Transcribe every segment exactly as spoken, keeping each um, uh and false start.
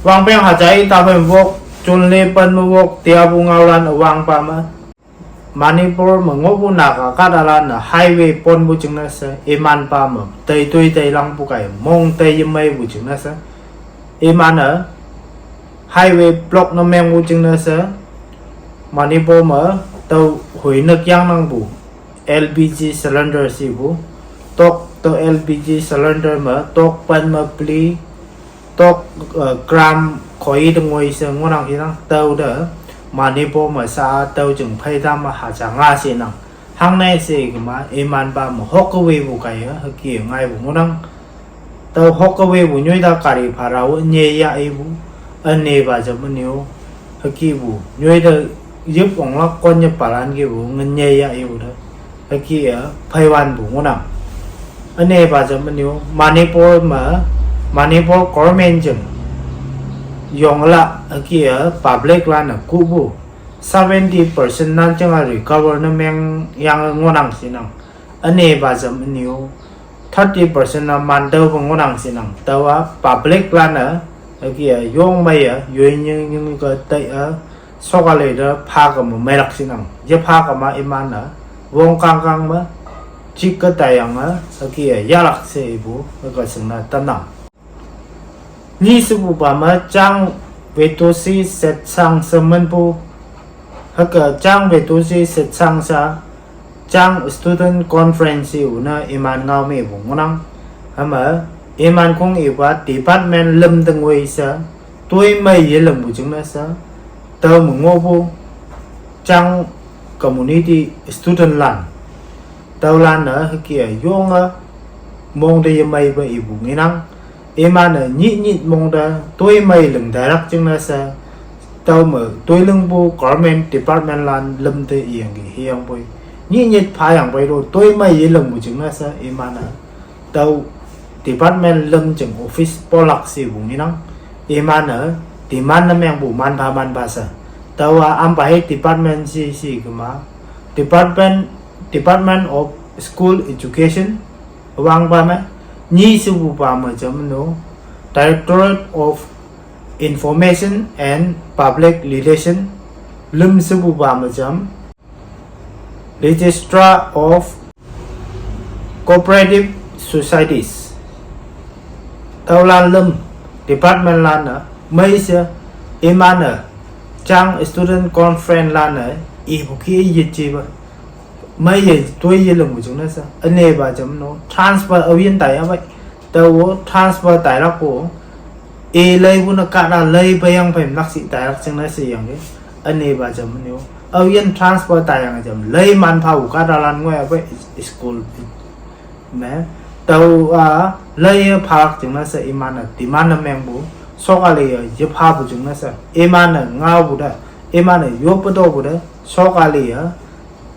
Wangpeng haja i taphei wok, chunle pen me wok, tiapu ngaolan wangpa me. Manipur me ngohpu Naga kahtalan-e highway ponpu jingne she, imanpa me, tei toi tei langpu kaiye, mong tei yemeipu jingne she. Iman-e, highway block ne mengpu jingne she, Manipur me, tüo hoi ne kyangnangpu, L P G cylinder shipu, tok tüo L P G cylinder me, tok pen me peli, tok, eh, gram khoi te ngoi she ngohnang shinang tüo te, Manipur me sha tüo jing phei tam me haja nga shinang. Hangne she kema, imanpa me hokkawepu kaiye, hüke ngaipu ngohnang. Tüo hokkawepu nyoi ta gari bhara-o nye ya ipu, ünepa jam ünyo, hükepu, nyoi te yip onglak konye palan kepu, nge nye ya ipu te, hüke-e, pheiwanpu ngohnang. Ünepa jam ünyo, Manipur me, Manipur government jing, yongla, hüke-e, public lan-e kuhpu, seventy percent nan jing-a recover ne mengyange ngohnang shinang. Ünepa jam ünyo, thirty percent na mantüope ngohnang shinang. Tüowa public lan-e, hüke-e, yong meiye, yoi nying nying ke tei-e, sokali te phake me meilak shinang. Ye phake ma iman-e, wong kangkang me, jik ke taiyange, hüke-e, yahlak she ipu, hüke shingne tamnang. Nyi shepupa me Chang Vetoshi Setsang she minpu, hüke Chang Vetoshi Setsang sha, Chang Student Conference-e-o ne iman ngao mepu ngohnang. Hüme, iman kong ipa department lüm te ngoi she, toimei yelingpu jingne she, tüo me ngohpu, Chang community student lan. Tüolan-e hüke-e yonge mong te yemeipe ipu ngenang. Iman-e nyit nyit mong te toimei ling tailak jingne she, tüo me toilingpu government department lan lüm te iyangki hüyangpoi, nyit nyit phayangpoi to toimei yelingpu jingne she iman-e tüo department lüm jing office polak shepu ngenang. Iman-e demand ne mengpu manpha manpha she, tüowa ampa hi department she she kema, Department, Department of School Education, wangpa me, nyi shepupa me jam no, Directorate of Information and Public Relation, lüm shepupa me jam, Registrar of Cooperative Societies, tüolan lüm department lan-e mei she, iman-e, Chang Student Conference lan-e ipu ki yejepa, meiye toi yelingpu jingne she, ünepa jam no transfer aoyin taiya pei, tüo transfer tailakpu, i leipu ne kahta lei peiyang phei mlak shi tailak jingne she yangki, ünepa jam no, aoyin transfer taiyange jam lei manphapu kahtalan ngoiya pei school me, tüowa lei phalak jingne she iman-e demand ne mengpu, sokali-e yephapu jingne she iman-e ngaopu te, iman-e yoppu topu te, sokali-e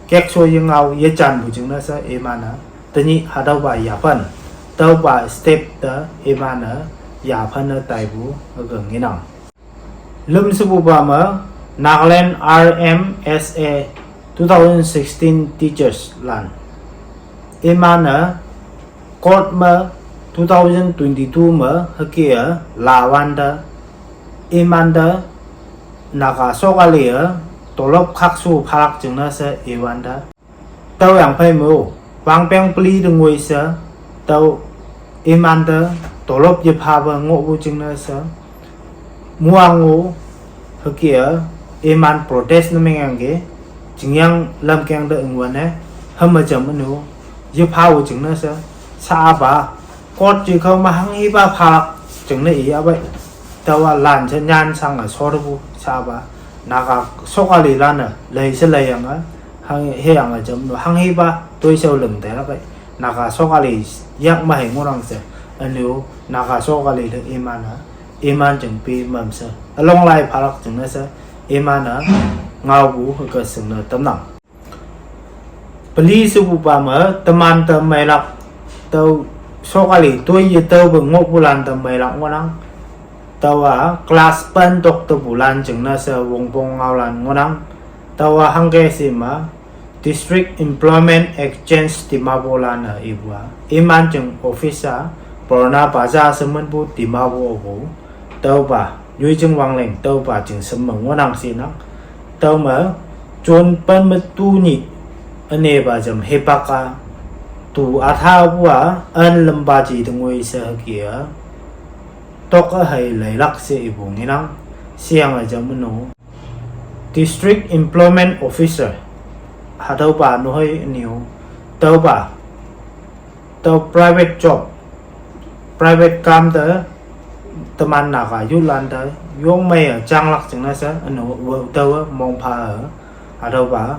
keksho yengao yejanpu jingne she iman-e, tenyih hatüopa yaphan, tüopa step te iman-e, yaphan ne taipu, hüke ngenang. Lüm shepupa me, Nagaland R M S A two thousand sixteen teachers lan, iman-e, court me two thousand twenty-two me hüke-e lawante, imante, Naga sokali-e tolop khakshu phalak jingne she iwante, tüoyang phei me-o, wangpeng peli te ngoi she, tüo imante tolop yephape ngohpu jingne she, muang-o, hüke-e, iman protest ne mengyangki, chingyang lamkeng te ingwante, hüme jam no, yephapu jingne she, sha apa, court ji khao me hanghipa phalak jingne iya pei, tüowa lan she nyan shange shotepu sha apa, Naga sokalilan-e lei she leiyange, hang, hüyange jam no hanghipa toishao ling tailak pei, Naga sokali yak me hei ngohnang she, üne-o Naga sokali te iman-e, iman jing pi mamshe, ülonglai phalak jingne she, iman-e, ngaopu hüke shingne tamnang. Peli shepupa me teman te meilak, tüo sokali toi yetaope ngohpulan te meilak ngohnang. Tüowa class pen tok tepulan jingne she wongpong ngaolan ngohnang. Tüowa hangke she me, District Employment Exchange Dimapur lan-e ipu-a, iman jing office-a, Purana Bazar she minpu Dimapur opu, Tüopa, nyoijing wangleng, tüopa jingshem me ngohnang shinang. Tüome, June pen me tu nyih, ünepa jam hipak a, tu athapu a, ün lempa ji tengoi she hüke a, tok a hei leilak she ipu ngenang, sheyange jam üno. District Employment Officer, hatüopa nehoi ünyo, tüopa, tüo private job, private kam te, teman Naga youthlan te, yongmei-e janglak jingne she, üno, wo tüowe mongpha-e, hatüopa,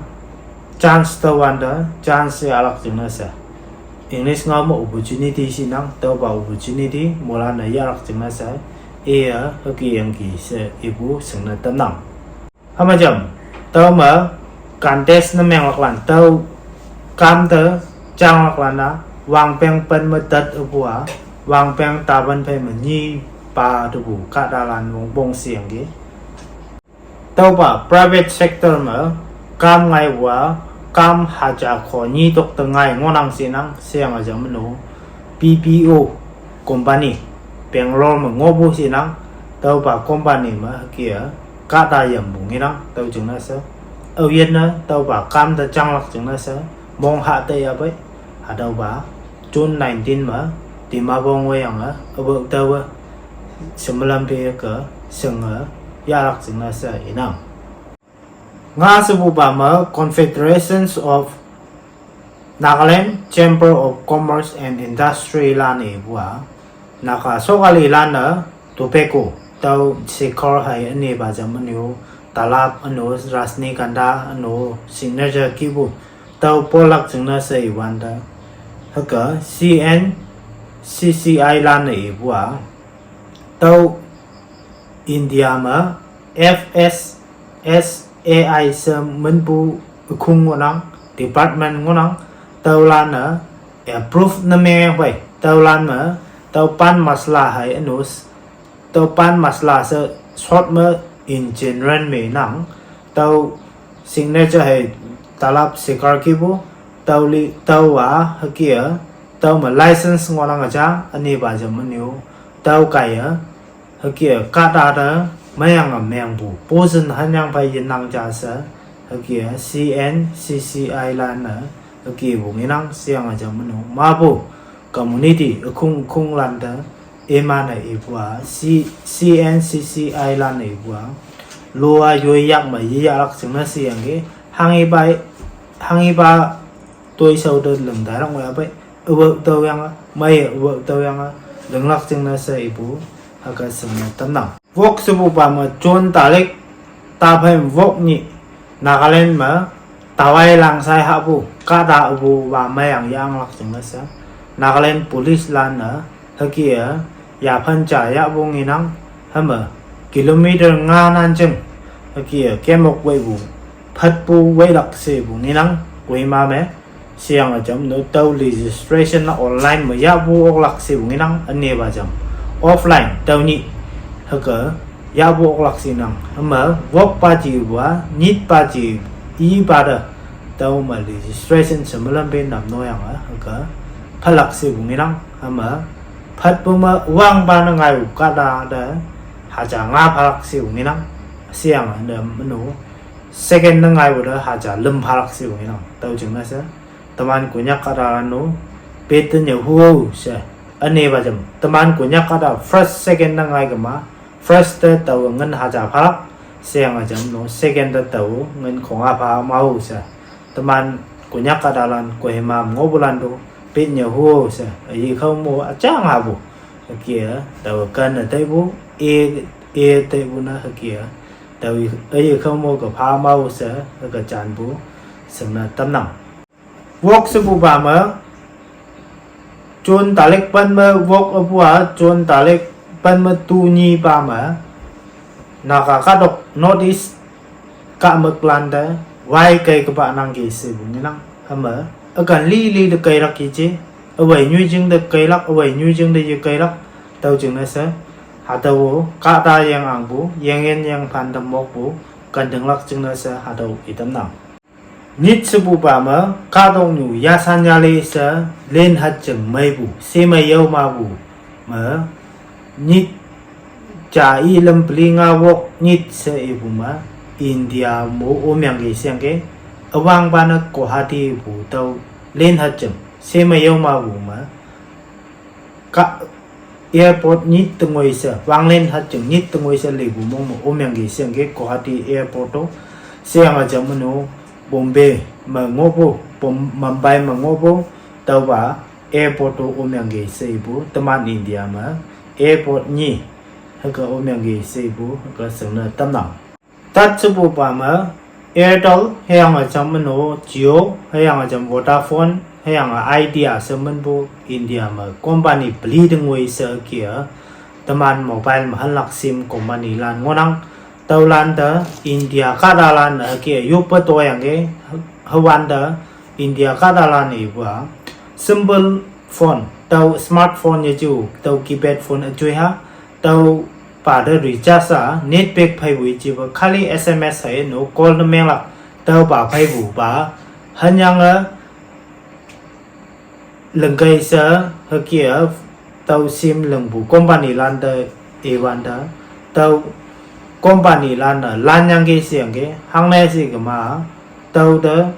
chance tüowante, chance yahlak jingne she. English ngao me opportunity shinang, tüopa opportunity moilan-e yahlak jingne she, iye hükeyangki she ipu shingne tamnang. Hüma jam, tüome contest ne menglaklan, tüo kam te janglaklan-a, wangpeng pen me tet üpu a, wangpeng tapan phei me nyi pa tepu kahtalan wongpong sheyangki. Tüopa private sector me kam ngaipu a, kam haja kho nyi tok te ngai ngohnang shinang, sheyange jam üno, B P O company, Bangalore me ngohpu shinang, tüopa company me hüke a, kahta yampu ngenang, tüo jingne she. Aoyinne, tüopa kam te janglak jingne she, mong ha te yapei, hatüopa, June nineteen me, Dimapur ngoiyange, apo tüowe, shemelam pe ke, shinge, yahlak jingne she inang. Nga shepupa me Confederations of Nagaland Chamber of Commerce and Industry lan-e ipu a, Naga shokalilan-e tobacco, tüo cigar hei ünepa jam ünyo, talap üno, Rajnikanda üno, signature kihpu, tüo polak jingne she iwante. Hüke C N C C I lan-e ipu a, tüo India me F S S A I she minpu ükhung ngohnang, department ngohnang, tüolan-e approve ne mengpei, tüolan me, tüo pan masala hei üno, tüo pan masala she short me in general me nang, tüo signature hei talap cigar kihpu, tüo li, tüo a, hüke a, tüome license ngohnang üja, ünepa jam ünyo, tüo kaiye, hüke kahta te, meyange mengpu, poison hanyang phei yenang ja she, hüke C N C C I lan-e, hükepu ngenang sheyange jam üno, mapu, community, ükhung ükhunglan te, iman-e ipu a, C-, C N C C I lan-e ipu a, lo a yoi yak me yeyahlak jingne sheyangki, hanghipa, hanghipa toishao te ling tailak ngoh yapei, awo tüoyange, meiye awo tüoyange, linglak jingne she ipu, hüke shingne tamnang. Wok shepupa me June tarik, taphei wok nyih, Nagaland me, tawai langsai hahpu, kahta üpupa meiyang yanglak jingne she, Nagaland police lan-e, hüke a, yaphan ja yahpu ngenang, hüme, kilometer nga nan jing, hüke a, kemok weipu, phatpu weilak shepu ngenang, Kohima me, sheyange jam üno tüo registration online me yahpu oklak shepu ngenang, ünepa jam, offline, tüo nyih, hüke, yahpu oklak shinang, hüme, wokpa jipu a, nyitpa ji, ipa te, tüome registration shemelam pe nam noyange, hüke, phalak shepu ngenang, hüme, phatpu me wangpa ne ngaipu kahta te, haja nga phalak shepu ngenang, sheyange ne üno, second ne ngaipu te haja lüm phalak shepu ngenang, tüo jingne she, teman Konyak kahtalan-o, pete nyühu she, ünepa jam, teman Konyak kahta first second ne ngai kema, first te tao ngin haja phalak, sheyange jam üno, second te tao ngin khonga pha mao she, teman Konyak kahtalan Kohima me ngohpulan to, pet nyühu she, üye khao mo üjang hapu, hüke a, tao ken ne teipu, e, e teipu ne hüke a, tao üye khao mo ke pha mao she, hüke janpu, shingne tamnang. Wok shepupa me, June tarik pen me wok üpu a, June tarik pen me tu nyipa me, Naga kahtok North East kahmüklan te, wai kei kepa nangki shepu ngenang, hüme, ükan lili te keilak yeje, üwei nyoijing te keilak, üwei nyoijing te yekeilak, tüo jingne she, hatüo kahta yeng angpu, yengyin yengphan te mokpu, kantinglak jingne she hatüo itamnang. Nyit shepupa me, kahtoknyu yashan yale she, lin hat jing meipu, shemei yao mapu, me, nyit Cha i lem peli nga wok nyit se ipu me India mo omyangki sheyangki. Üwangpa ne Guwahati pu tüo len hajing. She me yoma pu me ka airport nyit tengoi she, wanglen hajing nyit tengoi she lipu mong me omyangki sheyangki Guwahati airport to. Sheyange jam no Bombay me ngohpu, Bom-, Mumbai me ngohpu, tüopa airport to omyangki she ipu, teman India me airport nyi hüke omyangki she ipu, hüke shingne tamnang. Tat shepupa me Airtel, hüyange jam no Jio, hüyange jam Vodafone, hüyange Idea she minpu India me company peli tengoi she hüke a, teman mobile me hanlak sim company lan ngohnang. Tüolan te India kahtalan hüke yoppe toyangki, hüwante India kahtalan ipu a simple phone, tüo smartphone yeju, tüo keypad phone üjoi ha, tüopa te recharge a net pack pheipu ijepa khali S M S hei no call ne menglak, tüopa pheipupa, hünyange lingkei she hüke a, tüo sim lingpu company lan te iwante, tüo company lan-e lanyangki sheyangki, hangne she kema, tüote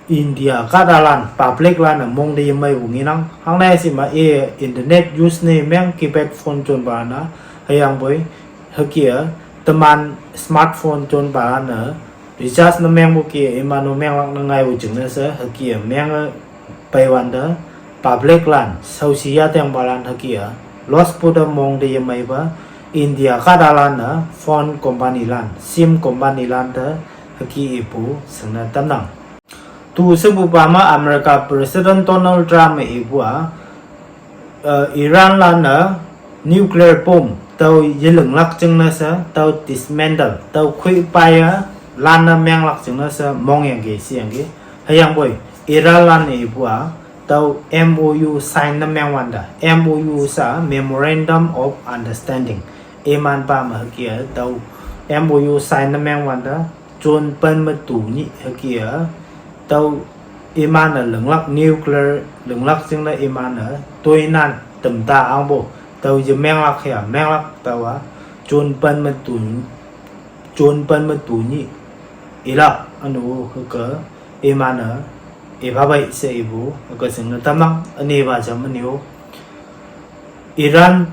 India kahtalan public lan-e mong te yemeipu ngenang, hangne she ma i internet use ne meng keypad phone jonpalan-a, hüyangpoi hüke a, teman smartphone jonpalan-e recharge ne mengpu ke iman-o menglak ne ngaipu jingne she hüke a menge peiwante public lan shaoshi yatengpalan hüke a loss pu te mong te yemeipa India kahtalan-e phone company lan, sim company lan te hüke ipu shingne tamnang. Tu shepupa me America President Donald Trump-e ipu a, eh, Iran lan-e nuclear bomb tüo yelinglak jingne she, tüo dismantle, tüo khoipaiye lan-e menglak jingne she mongyangki sheyangki. Hüyangpoi Iran lan-e ipu a, tüo M O U sign ne mengwante, M O U she Memorandum of Understanding, imanpa me hüke a tüo M O U sign ne mengwante, June pen me tu nyih hüke a, tüo iman-e linglak nuclear linglak jingne iman-e toinan tamta angpu, tüo yemenglak hüya menglak tüowa, June pen me tu, June pen me tu nyih ilak ünu hüke iman-e ipapei she ipu hüke shingne tamnang. Ünepa jam ünyu Iran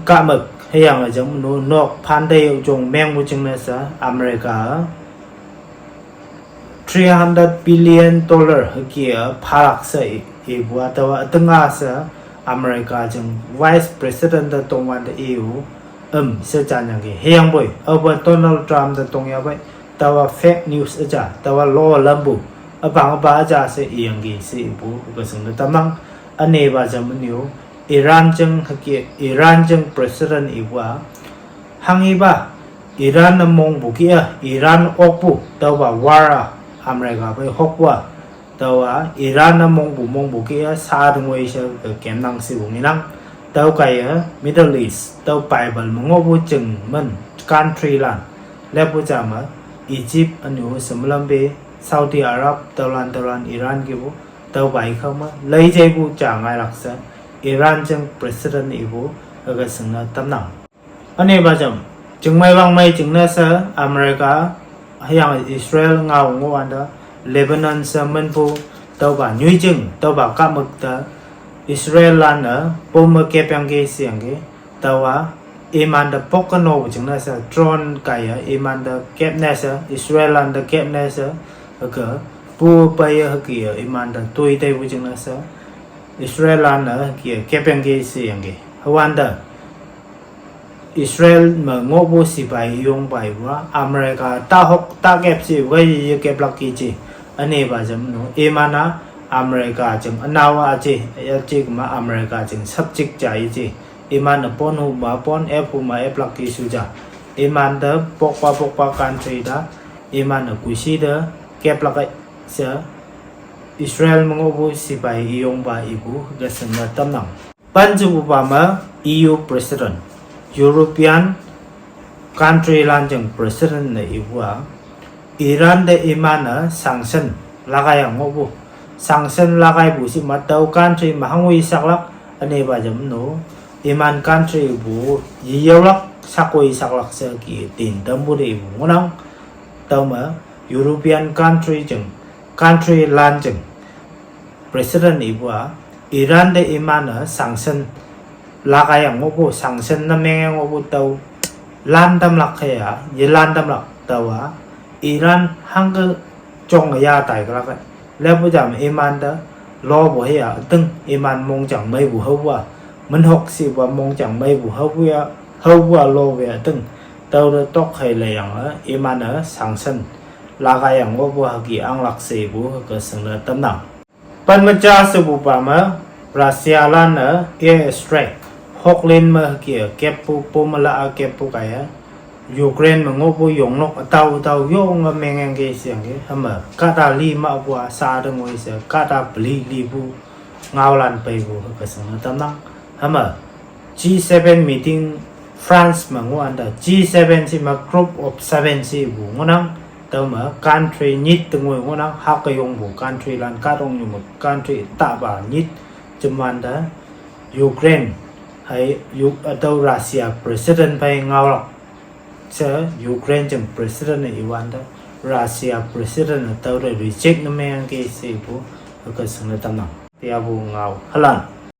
kahmük hüyange jam no nok phante yojong mengpu jingne she America three hundred billion dollar hüke a phalak she i, ipu a tüowa ütinga she America jing Vice President te tongwante i-o, üm, she janyangki. Hüyangpoi aope Donald Trump te tongyapei, tüowa fake news üja, tüowa lo lampu, üpang üpa üja she iyangki she ipu hüke shingne tamnang. Ünepa jam ünyu Iran jing hüke, Iran jing President ipu a, hanghipa Iran-e mongpu kih-e, Iran okpu tüopa war a America phei hokpu a, tüowa Iran-e mongpu mongpu kih-e sa tengoi she ke kemnang shepu ngenang. Tüo kaiye Middle East, tüo Bible me ngohpu jing men country lan, leppu ja me Egypt ünu she melampe, Saudi Arab, tüolan tüolan Iran kihpu, tüopa i khao me lei jeipu ja ngailak she, Iran jing President ipu hüke shingne tamnang. Ünepa jam, chingmei wangmei jingne she America hüyange Israel ngao ngohwante, Lebanon she minpu tüopa nyoijing tüopa kahmük te Israel lan-e bomb me kepyangki sheyangki, tüowa imante pokke nopu jingne she drone kaiye imante kepne she, Israel lante kepne she, hüke pu peiye hüke a imante toi teipu jingne she Israel lan-e hüke kepyangki sheyangki. Hüwante Israel me ngohpu sipai yongpa ipu a America tahok takep she wei yekeplak kije. Ünepa jam no iman-a America jing ünaowa üje, üje kema America jing subject ja ije. Iman-e pon huma pon, ep huma eplak kishu ja. Imante pokpa pokpa country te iman-e kuishi te keplak-e she Israel me ngohpu sipai yongpa ipu hüke shingne tamnang. Pen shepupa me E U President, European country lan jing President ne ipu a, Iran te iman-e sanction lakai yang ngohpu. Sanction lakaipu shi ma tüo country me hangwi shaklak, ünepa jam no iman country pu yeyaolak, shakoi shaklak she ki tin tampu te ipu ngohnang. Tüome European country jing, country lan jing president ipu a, Iran te iman-e sanction lakaiyang ngohpu, sanction ne mengyang ngohpu tüo lan tamlak hüya, yelan tamlak tüowa, Iran hangke jong ya taiklak e. Lepu jam iman te lopu hüya üting iman mongjang meipu haopu a, minhok shipu a mongjang meipu haopu a, haopu a lopu a üting. Tüote tok hei leyange iman-e sanction lakaiyang ngohpu hüke anglak shepu hüke shingne tamnang. Pen me ja shepupa me, Russia lan-e air strike, hoklin me hüke keppu, pumela a keppu kaiye, Ukraine me ngohpu yongnok ütao ütao yonge mengyangki sheyangki, hüme kahta li mahpu a sha te ngoi she, kahta peli lipu ngaolan peipu hüke shingne tamnang. Hüme G seven meeting France me ngohwante, G seven she me group of seven shepu ngohnang. Tüome country nyit te ngoi ngohnang, hüke yongpu country lan kahtoknyu me country tapa nyit jemwante Ukraine hei, Uk- ütüo Russia president phei ngaolak she Ukraine jing president-e iwante, Russia president-e tüote reject ne mengyangki shepu hüke shingne tamnang. Tiapu ngao hülan.